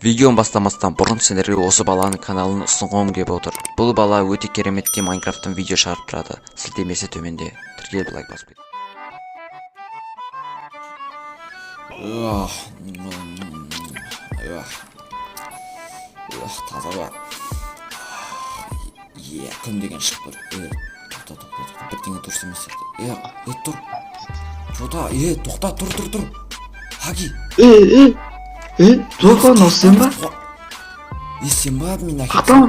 Видеоны бастамастан бұрын сендерге осы баланың каналын ұсынғым келіп отыр. Бұл бала өте кереметтей Майнкрафттан видео шығарып тұрады. Сілтемесі төменде. Тіркеліп, лайк басып кет. Таза ба? Е, күн деген шығып тұр. Е, тоқта, тоқта, тоқта, бірдеңе дұрыс емес сияқты. Е, е, тұр. Жота, е, тоқта, тұр, тұр, тұр. Хаги. Е, е, е, Тоқа, мынау сен ба? Е, сен ба мені әкеліп Қақтан.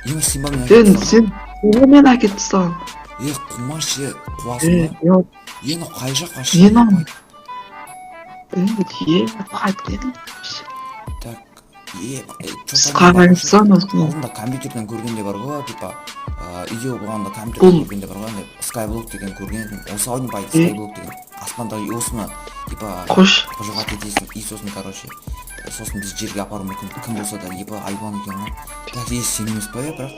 Е, сен ба мені Сен, әкеліп тастаған? сен, сен мені әкеліп тастаған. Е, қумаш, е, қуасың Е, ба? не, Е, мынау қай жақ вообще? Не мынау? Е, е, қайтып келдің. Так, е, е, Біз чё там қалай бар? тастаған осыны? Алдында компьютерден көргенде бар ғой, типа, үйде болғанда компьютерден Бұл- көргенде бар ғой, андай скайблок деген көрген едім. Осы ау деймін, по Е. скайблок деген. Аспанда осыны, типа, Қош, бұжыға кетесің, и сосын, короче, сосын біз жерге апаруы мүмкін, кім болса да, епа, айуан екен ғой. Так, е, сен емес па, е, бірақ?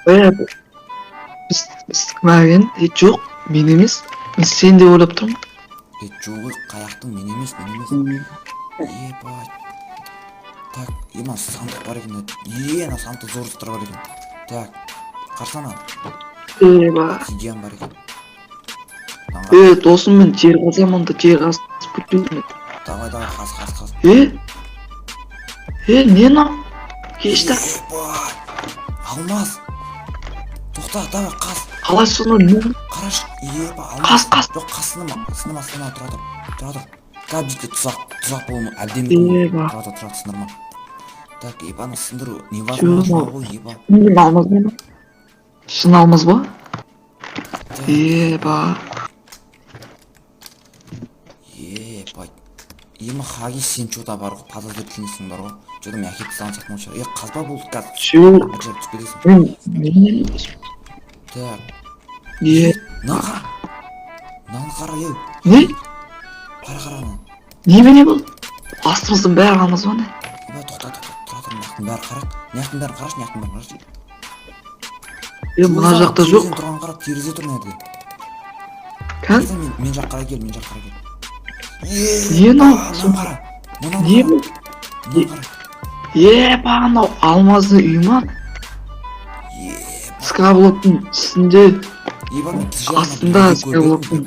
Е, біз кім әкен? Е, жоқ, мен емес. Мен сен деп ойлап тұрмын. Е, жоқ, е, қаяқтың, мен емес, мен емес. Епа. Так, е, мына сандық бар екен. Е, ана сандықта зор заттар бар екен. Так, қарасана, Е, ба. обсидиан бар екен. Мынаған Е, досым, мен жер қазамын онда, жер қазып кетемін. Давай, давай, қаз, қаз, қаз. Е, е, не мынау? Кешті. Епа, алмаз. Тоқта, давай, қаз. Қалай сонда не? Қарашы, епа, алмаз. Қаз, қаз. Жоқ, қаз, сынама, сынама, сынама, тұра тұр. Тұра тұр. Қазір бізде тұзақ, тұзақ болуы әбден мүмкін. Еба. Тұра тұр, тұра тұр, сындырма. Так, епа, аны сындыру невозможно ғой, епа. Не, алмаз ба? Шын алмаз ба? Так, Еба. епа. Ема, Хаги, сен чё-то бар ғой, подозрительныйсың бар ғой. Чё-то мен әкеліп тастаған сияқтымын ғой. Е, қазба болды қазір. Жоқ, Бір жерге түсіп кетесің. мен емес. Так, Е, мынаны қара. Мынаны қара, ей. Не? Қара, қара ананы. Немене бұл? Астымыздың бәрі алмаз ба, не? Еба, тоқта, тоқта, тұра тұр, мына жақтың бәрі қарақ. Мына жақтың бәрін қарашы, мына жақтың бәрін қарашы. Е, мына жақта жоқ. Терезеден тұрған қара, терезе тұр мына жерде. Кән? Терезе, мен жаққа қарай кел, мен жаққа қарай кел. Не мынау? Мынаны қара. Мынаны Не қара. бұл? Мынаны қара. Е, анау алмазды үй ма? Еба. Скайблоктың үстінде, Еба, мен кеше ғана астында біреуді көріп едім. скайблоктың.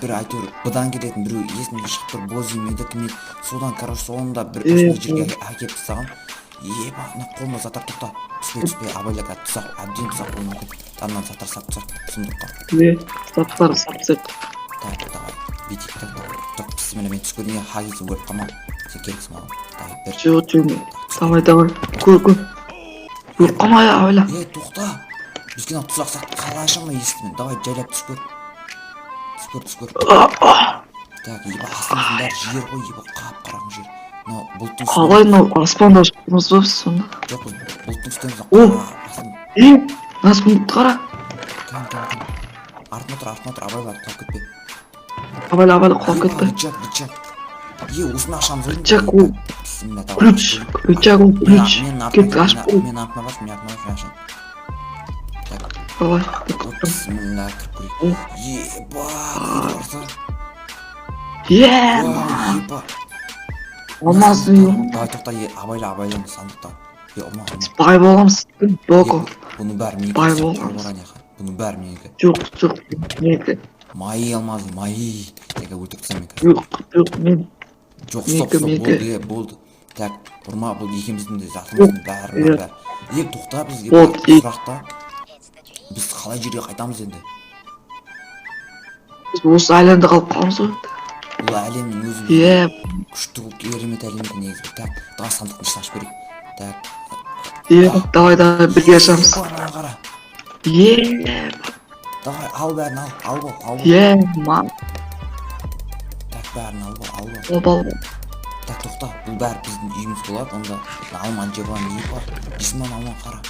Бір әйтеуір бұдан келетін біреу есімде шығып тұр, боз үй ме еді, кім еді, содан, короче, соны бір Е, осындай жерге әкеліп тастаған. Еба, мына қолыма заттар, тоқта, түспе, түспе, абайла, қазір тұзақ, әбден тұзақ болуы мүмкін. Мынаны заттар салып тастайық сұмдыққа. Е, заттар сап. Так, давай, бүйтейік та, давай, жоқ, бісміллә, мен түсіп көрейін. Хаги, сен өліп қалма, сен керексің маған. Давай, бір. Жоқ, жоқ. Давай, давай. Көр, көр. Өліп қалма, абайла. Е, тоқта, бізге мынау тұзақ сияқты, қалайша мына есікті мен, давай, жайлап түсіп көр, түсіп көр, түсіп көр. Так, еба, астымыздың бәрі жер ғой, еба, қап қараңғы жер. Мынау бұлттың үстінде. Қалай мынау аспанда ұшырмыз ба біз сонда? Жоқ, біз бұлттың үстінде. О! Астын. Е, мына сундукты қара. Кән, кән, кән, артына тұр, артына тұр, абайла, құлап кетпе. Абайла, абайла, құлап Еба, кетпе. Рычаг, рычаг, е, осыны ашамыз ғой. Рычаг ол. Бісміллә, давай. Ключ, рычаг ол, ключ. Менің Кет, артыма, ашып қой. менің артыма бас, менің артыма бас, мен ашайын. Так. Давай. Вот, бісміллә, кіріп көрейік. Еба, қараса. Е, Уа, еба. алмазды үй ғой. Давай, тоқта, е, абайла, абайла, мына сандықта, е, ұрма, ұрма. Бай боламыз, Доко. Е, бұның бәрі менікі. Бай Сен боламыз. тұра бар ана. Бұның бәрі менікі. Жоқ, жоқ, менікі. Мои алмазы, мои. Так, өлтіріп тастаймын мен қазір. Жоқ, жоқ, мен. Жоқ, стоп, Менікі, стоп, менікі. болды, е, болды. Так, ұрма, бұл екеуміздің де затымыздың бәрі, Иә. бәрі. Е, тоқта, бізге Вот, бір е. сұрақ та. Біз қалай жерге қайтамыз енді? Біз осы әлемде қалып қаламыз ғой енді. Бұл әлемнің өзі Е, күшті, керемет әлем екен негізі. Так, давай, сандықтың ішін ашып көрейік. Так. Е, давай, давай, бірге ашамыз. Еба, мынаны қара. Е, Давай, ал бәрін, ал, ал бол, ал бол. е, ма, Так, бәрін ал бол, ал бол. обал. Так, тоқта, бұл бәрі біздің үйіміз болады онда. Мына алманы жеп алайын. Еба, жейсің ба алманы? Қара,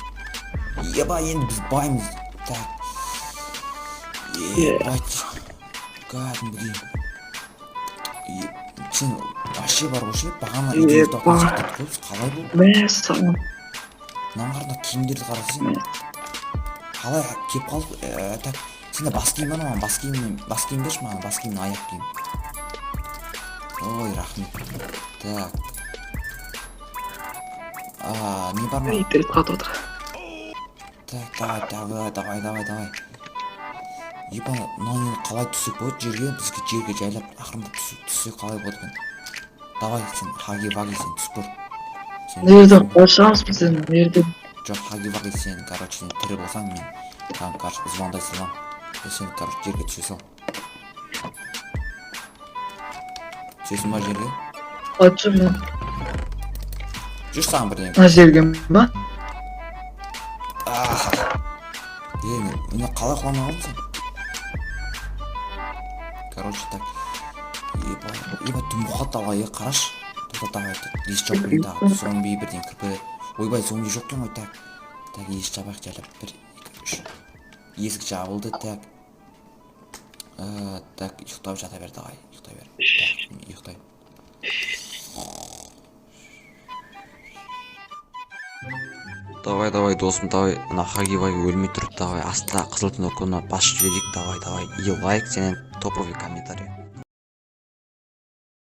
еба, енді біз баймыз. Так, ебать, кәдімгідей. Е, сен вообще бар ғой ше, бағана үйде Еба. ұйықтап сияқты ғой біз, қалай бұл? Мәссаған. Мынаны қара, мына киімдерді қара сен, қалай келіп қалдық? Так, сенде бас киім бар ма? Маған бас киім, бас киім берші маған, бас киім, аяқ киім. Ой, рахмет. Так. Не бар ма? Интернет қатып отыр. Так, давай, давай, давай, давай, давай. Еба, мынау енді қалай түссек болады жерге? Бізге жерге жайлап ақырындап түссе қалай болады екен? Давай, сен Хаги Ваги, сен түсіп көр. Сен Мына жерден қалай шығамыз біз енді, мына жерден? Жоқ, Хаги Ваги, сен, короче, сен тірі болсаң, мен саған, короче, звондай саламын. Е, сен, короче, жерге түсе сал. Түсесің ба жерге? Қалай түсемін мен? Жүр, саған бірдеңе. Мына жерге ма? Е, міне, қалай құламай қалдың сен? Короче, так. Еба, еба, дымқы дала, е, қарашы. Тоқта, давай, есік жауып көрейін тағы. Зомби бірдеңе кіріп келеді. Ойбай, зомби жоқ екен ғой, так. Так, есік жабайық жайлап. Бір, екі, үш. Есік жабылды, так. Так, ұйықтап жата бер, давай, ұйықтай бер. Так, мен ұйықтаймын. Давай, давай, досым, давай, ана Хаги Ваги өлмей тұрып, давай, астына қызыл кнопканы басып жіберейік, давай, давай, и лайк, сенен топовый комментарий.